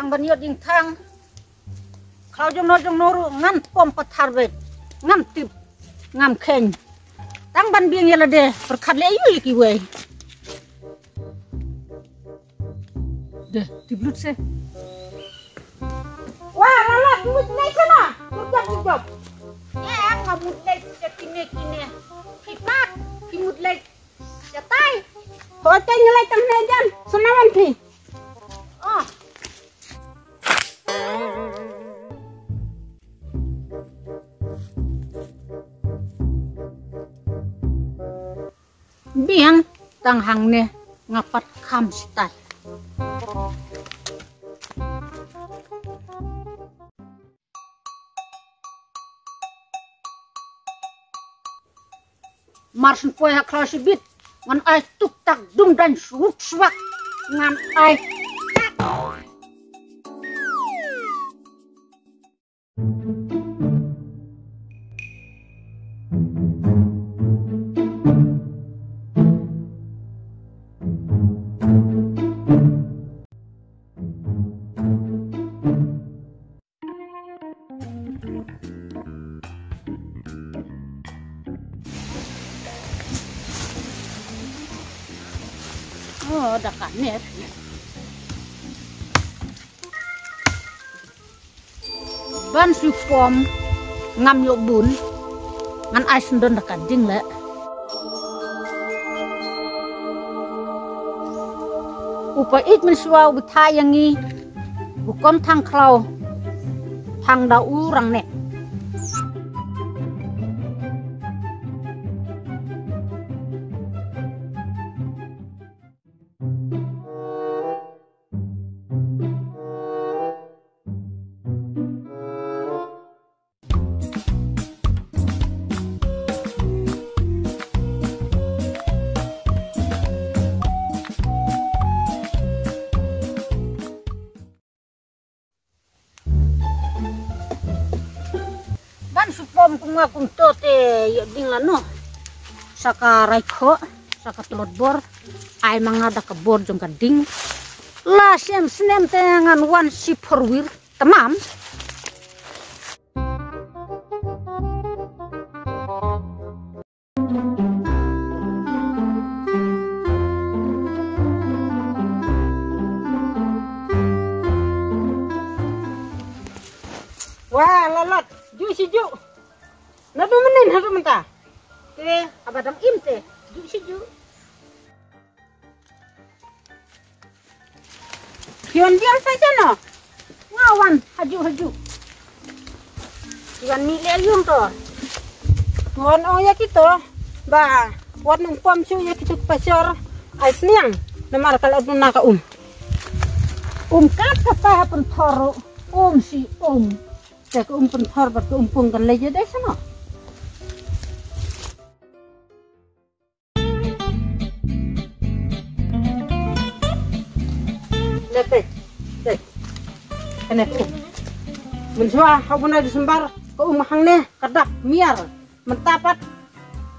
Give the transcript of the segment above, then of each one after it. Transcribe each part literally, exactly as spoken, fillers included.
Ban ïoh jingthang. Khlaw jong no jong no ruh ngan pom pathar beit. Ngam tip. Ngam kheiñ. Tang ban biang ïa lade. Pyrkhat leh ïa u ïa kiwei. Deh, tip lut se. Wa, la la, mut lei sana. Mut jop, mut jop. Eh, nga mut lei sa kine kine. Phi pat, phi mut lei. Jatai. Hoi teng ngelai tang ne jan. Sana wan phi. Oh. Biang tang hangne nga pat kham sitai. Mar syn poi ha khlaw shibit ngan ai tuk tak dum dan swuk swak ngan ai. Oh, da ka net. Ban shu pom ngam ïoh bun. Ngan ai sngewdon da ka ding leh. U pa ïeit mynshuwa u bthah ïa ngi. U kom thang khlaw. Thang da u rang ne. Ban shu pom kum nga kum to te ïoh ding la noh. Sa ka raikhoh, sa ka tlot bor, ai ma nga da ka bor jong ka ding. La snem snem te ngan wan shi phorwir. Tamam. Wa, la lat. Ju shi ju. Naduh mynnin haduh mynta. Te, haba dang im te. Ju shi ju. Phi wan biang sa shano? Nga wan, haju, haju. Phi wan mih leh aïu to? Phi wan ong ïa kito ba wat nym pom shuh ïa kito ki pasior ai sniang. Namar ka la duna ka um. Um kat kata pynthor ruh, um shi um. Te ka um pynthor bad ka um pung kan leit ïa dei shano? Le peit, peit. Kane ka um. Mynshuwa ha u bnai December ka um hangne ka dak miar. Mynta pat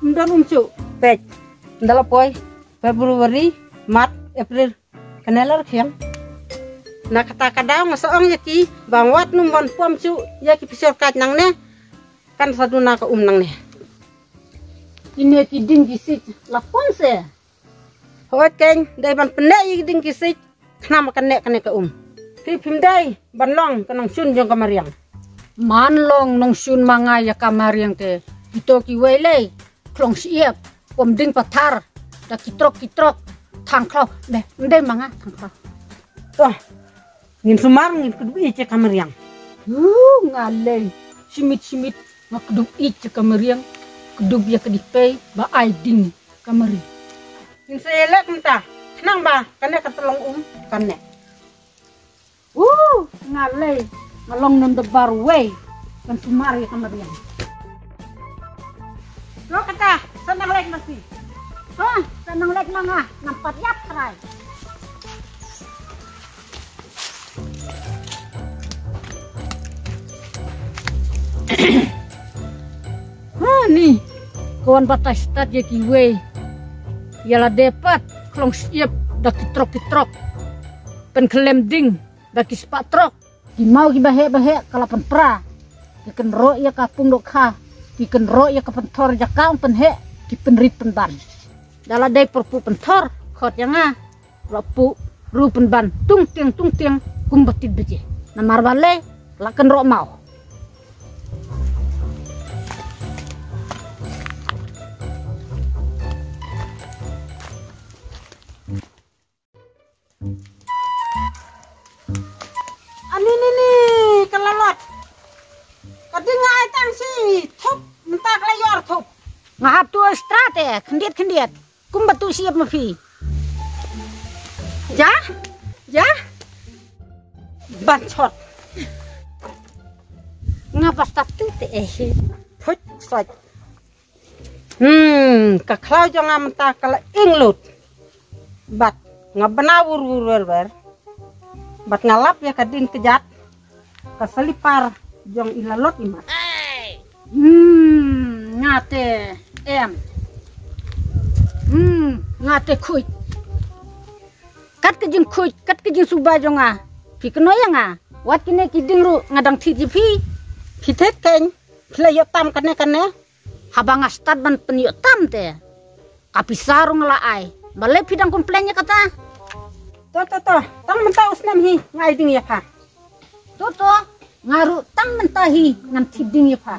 ym don um shuh. Peit. Ynda la poi February, March, April. Kane la rkhiang. Na kata ka daw nga sa ong ïa ki ba wat nym wan pom shuh ïa ki pisior kait nangne. Kan sa duna ka um nangne. Kine ki ding ki siej la pom se. Hooid keiñ, dei ban pynneh ïa ki ding ki siej, khnang ba kan neh kane ka um. Phi phim dei ban long ka nongshun jong ka mariang. Man long nongshun ma nga ïa ka mariang te. Kito kiwei lei khlong shyiap, pom ding pathar da ki trok ki trok. Thang khlaw, dei, dei ma nga thang khlaw. To, ngin sumar ngin kdup ïeit ïa ka mariang. Hu, nga lei. Shimit shimit nga kdup ïeit ïa ka mariang. Kdup ïa ka dipei ba ai ding ka mariang. Ngin sa ïaleh kumta khnang ba kane ka tyllong um kan neh. Hu, nga lei. Nga long nondabar wei. Kan sumar ïa ka mariang. Lo kata, sa nang leit masi. Ha, sa nang leit ma nga, ngam pat ïap trai. Ha ni, ka wan batai stad ïa kiwei. Ïa lade pat khlong shyiap da ki trok ki trok. Pynkhlem ding. Da ki spah trok, ki maw ki baheh baheh ka la pynpra. Ki kynroh ïa ka pung dohkha, ki kynroh ïa ka pynthor jaka ong pynheh, ki pynrit pynban. Da la dei pyrpu pynthor, khot ïa nga. La pu ru pynban tung tieng tung tieng kumba tit baje. Namar balei la kynroh maw. Ani ni ni ka la lot. Ka ding nga ai tang shi thup mynta ka la ïor thup. Nga hap tu extra te khyndiat khyndiat. Kumba tu siap ma phi. Ja? Ja? Ban shot. Nga ba stap tu te eh. Phut sot. Hmm, ka khlaw jong nga mynta ka la ing lut. Bad nga bna wur wur wer wer. Bad nga lap ïa ka ding kjat. Ka slipar jong i Lalot i mat. Hmm, nga te em. Hmm, nga te khuid. Kat ka jingkhuid, kat ka jingsuba jong nga. Phi kynnoh ïa nga. Wat kine ki ding ruh nga dang thied ïa phi. Phi thied kein. Phi la ïoh tam kane kane. Haba nga stad ban pynïoh tam te. Ka pisa ruh nga la ai. Balei phi dang complain ïa kata? To to to, tang mynta u snem hi nga ai ding ïa pha. To to, nga ruh tang mynta hi ngan thied ding ïa pha.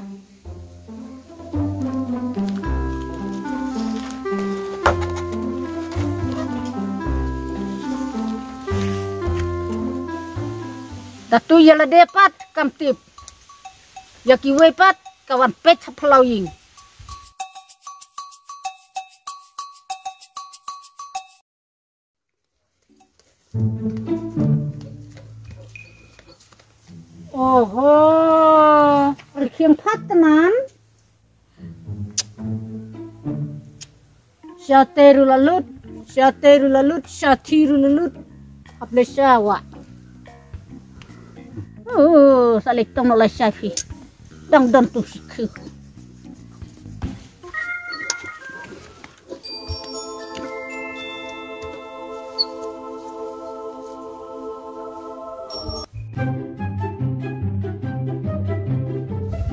Tatu ïa lade pat kam tip. Ïa kiwei pat ka wan peit ha phyllaw ïing. Oho, rkhiang phat nan. Sha te ruh la lut, sha te ruh la lut, sha thi ruh la lut. Hap le sha wa. Oh, sa le tong no la sha phi. Dang don tu shi khu.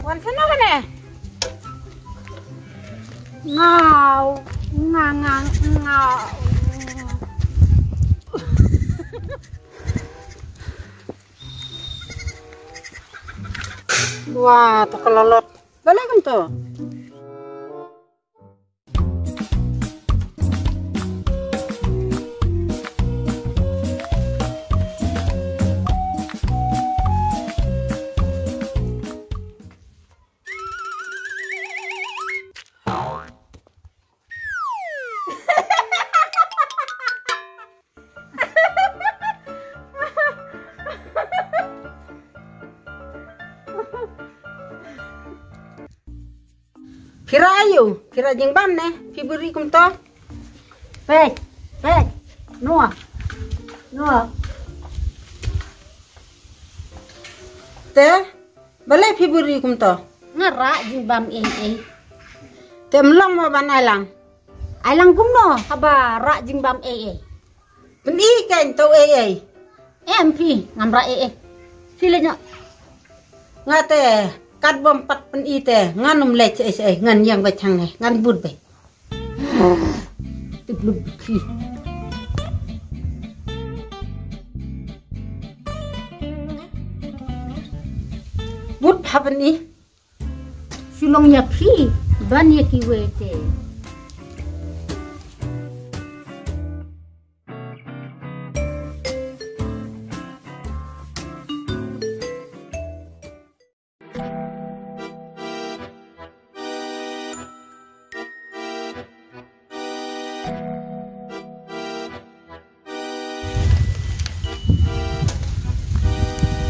Wan sano kane. Ngaw, nga, nga, ngaw. Wah, to ka Lalot. Balei kumto? Phi rah aïu, phi rah jingbam ne, phi buri kumto. Peit, peit. Noah. Noah. Te, balei phi buri kumto. Nga rah jingbam ei ei. Te ym long mo ban ai lang. Ai lang kumno haba rah jingbam ei ei. Pyni kein to ei ei. Em phi ngam rah ei ei. Phi leh noh. Nga te kat bym pat pyni te ngan ym leh ei ei ngan ïeng beit hangne ngan bud beit. Tip lut phi. Bud ha pyni. Shu long ïa phi ban ïa kiwei te.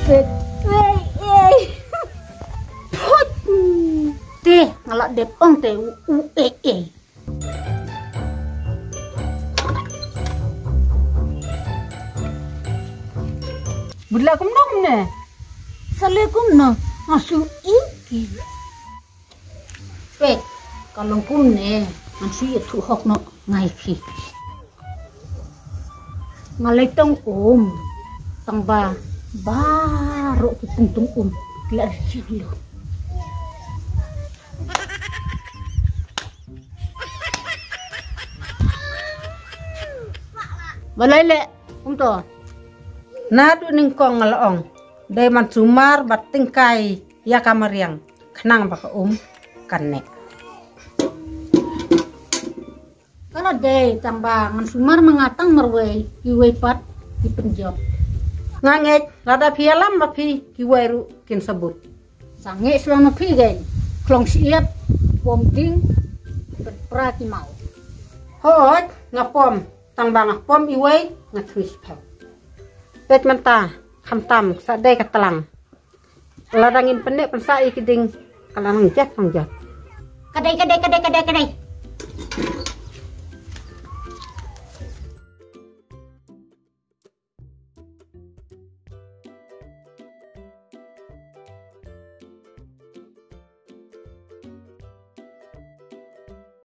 Ei, ei, ei. Phut. Te nga la dep ong te u, u, ei, ei. Bud la kumno kumne? Sa leh kumno? Nga shu ïeit ki. Peit, ka long kumne, ngan shu ïathuh hok noh ngai phi. Nga lei tong um, tang ba Baroh ki pung tung um ki la rkhie lo. Balei leh kumto? Naduh nyngkong nga la ong, dei ban sumar bad tyngkai ïa ka mariang khnang ba ka um kan neh. Ka la dei tang ba ngan sumar ma nga tang marwei, iwei pat i pynjop. Nga ngeit lada phi ïalam ma phi, kiwei ruh kin sa bud. Sangeh shuwa ma phi, gen khlong shyiap, pom ding, pynpra ki maw. Hooid, nga pom, tang ba nga pom iwei nga thui shiphew. Peit mynta, khamtam sa dei ka tlang. Lada ngin pynneh pynsah ïa ki ding, ka la nang jot nang jot. Ka dei, ka dei, ka dei, ka dei, ka dei.